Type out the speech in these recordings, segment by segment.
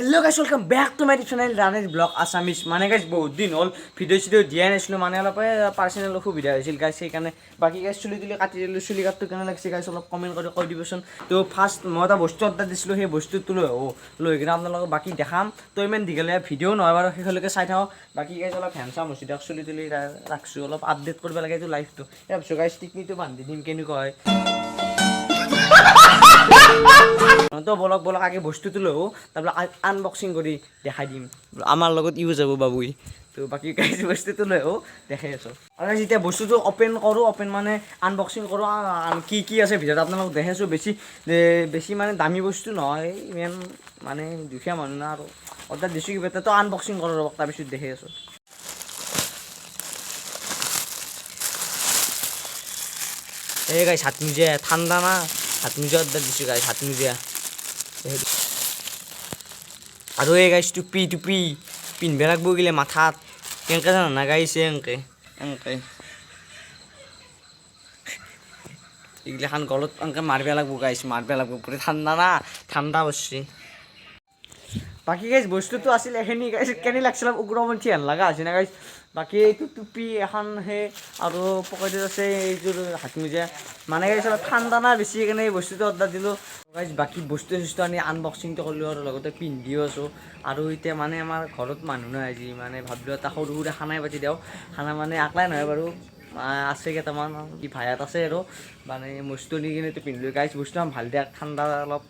Hello guys, welcome back to my channel Ranesh blog Assamese. মানে গাইছ, বহুত দিন হ'ল ভিডিঅ' চিডিঅ' দিয়াই নাছিলোঁ, মানে অলপ পাৰ্চনেল অসুবিধা হৈছিল গাইছ, সেইকাৰণে। বাকী গাইছ, চুলি তুলি কাটি দিলোঁ। চুলি কাটটো কেনে লাগিছে গাইছ, অলপ কমেণ্ট কৰি কৈ দিবচোন। তো ফাৰ্ষ্ট মই এটা বস্তু অৰ্ডাৰ দিছিলোঁ, সেই বস্তুটো লৈ আহোঁ, লৈ কিনে আপোনালোকক বাকী দেখাম। তো ইমান দীঘলীয়া ভিডিঅ' নহয় বাৰু, শেষলৈকে চাই থাকক। বাকী গাইছ, অলপ হেণ্ডচাম হৈছোঁ দিয়ক, চুলি তুলি ৰাখিছোঁ, অলপ আপডেট কৰিব লাগে এইটো লাইফটো। ইয়াৰ পিছত গাইছ, টিকনিটো বান্ধি দিম, কেনেকুৱা হয়। তো বলক বলক, আগে বস্তুটো লৈ আহোঁ, তাৰপিছত আনবক্সিং কৰি দেখাই দিম। আমাৰ লগত ইউজ হ'ব বাবুই। তো বাকী গাইজ, বস্তুটো লৈ আহোঁ, দেখাই আছোঁ। আৰু যেতিয়া বস্তুটো অ'পেন কৰোঁ, অ'পেন মানে আনবক্সিং কৰোঁ, কি কি আছে ভিতৰত আপোনালোকক দেখাইছোঁ। বেছি মানে দামী বস্তু নহয়, ইমান মানে দুখীয়া মানুহ না আৰু অৰ্ডাৰ দিছোঁ কিবা এটা। তো আনবক্সিং কৰোঁ ৰ'বক, তাৰপিছত দেখাই আছোঁ। এই গাইছ, হাত মোজা। ঠাণ্ডা না, হাত মোজা অৰ্ডাৰ দিছোঁ গাইছ, হাত মোজা। আৰু এই গাইছ, টুপি। টুপি পিন্ধিব লাগব গ'লে মাথাত কেনেকে জানা না গাইছে? এনকে এনকে এইগিলাখান গলত এনেকে মাৰিব লাগব গাইছ, মাৰিব লাগব। পুৰা ঠাণ্ডা না, ঠাণ্ডা পৰছি। বাকী গাইছ, বস্তুটো আছিল এইখিনি গাইছ। কেনে লাগছিল? উগ্ৰপন্থী হেন লগা হৈছে না গাইছ? বাকী এইটো টুপি এখন সেই আৰু পকেটত আছে এইযোৰ হাত মোজা। মানে গাইছ, অলপ ঠাণ্ডা না বেছি, সেইকাৰণে এই বস্তুটো অৰ্ডাৰ দিলোঁ গাইছ। বাকী বস্তু চস্তু আনি আনবক্সিংটো কৰিলোঁ আৰু লগতে পিন্ধিও আছোঁ। আৰু এতিয়া মানে আমাৰ ঘৰত মানুহ নাই আজি, মানে ভাবিলোঁ এটা সৰু সুৰা খানাই পাতি দিওঁ। খানা মানে আকলাই নহয় বাৰু, আছে কেইটামান, কি ভাইয়াত আছে। আৰু মানে বস্তু আনি কিনে এইটো পিন্ধিলোঁ গাইছ। বস্তু ভাল দিয়ক, ঠাণ্ডা অলপ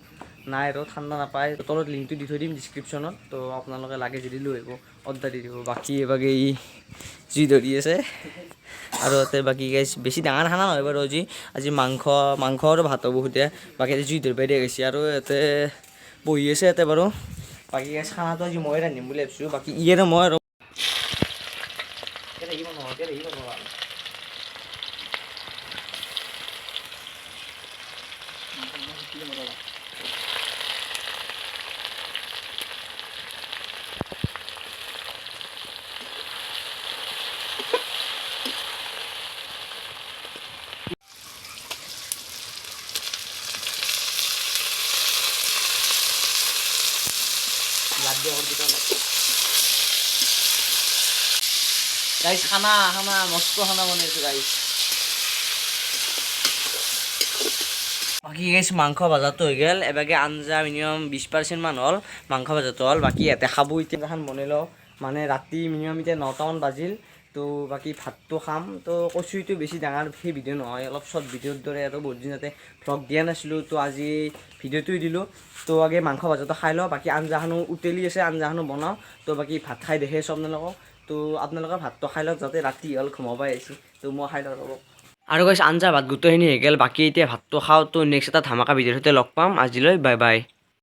নাই আৰু ঠাণ্ডা নাপায়। তলত লিংকটো দি থৈ দিম ডিছক্ৰিপশ্যনত, তো আপোনালোকে লাগে যদি লৈ আহিব, অৰ্ডাৰ দি দিব। বাকী এইভাগে ই জুই ধৰি আছে আৰু তাতে। বাকী গাইছ, বেছি ডাঙৰ খানা নহয় বাৰু আজি। আজি মাংস আৰু ভাতো বহুত দিয়ে। বাকী জুই ধৰিব দিয়া গৈছে আৰু ইয়াতে বহি আছে ইয়াতে বাৰু। বাকী গাইছ, খানাটো আজি মই ৰান্ধিম বুলি ভাবিছোঁ। বাকী ই আৰু মই আৰু থাকিব নহয়, থাকিব নহয়। গাইছ, খানা খানা, মস্ত খানা বনাইছোঁ গাইছ। বাকী গাইছ, মাংস ভাজাটো হৈ গ'ল। এভাগে আঞ্জা মিনিমাম 20% মান হ'ল, মাংস ভাজাটো হ'ল। বাকী ইয়াতে খাব। এতিয়া এখন বনাই লওঁ। মানে ৰাতি মিনিমাম এতিয়া 9টামান বাজিল। তো বাকী ভাতটো খাম। তো কৈছোঁ, এইটো বেছি ডাঙৰ সেই ভিডিঅ' নহয়, অলপ শ্বৰ্ট ভিডিঅ'ৰ দৰে আৰু। বহুত দিন যাতে ভ্লগ দিয়া নাছিলোঁ, তো আজি ভিডিঅ'টোৱে দিলোঁ। তো আগে মাংস ভাজাটো খাই লওঁ, বাকী আঞ্জাখনো উতলি আছে, আঞ্জাখনো বনাওঁ। তো বাকী ভাত খাই দেখে আছোঁ আপোনালোকক। তো আপোনালোকে ভাতটো খাই লওক যাতে, ৰাতি হ'ল, ঘুমাব আহিছে। তো মই খাই লওঁ ৰ'ব। আৰু গাইছ, আঞ্জা ভাত গোটেইখিনি হৈ গ'ল। বাকী এতিয়া ভাতটো খাওঁ। তো নেক্সট এটা ধামাকা ভিডিঅ'ৰ সৈতে লগ পাম। আজিলৈ বাই বাই।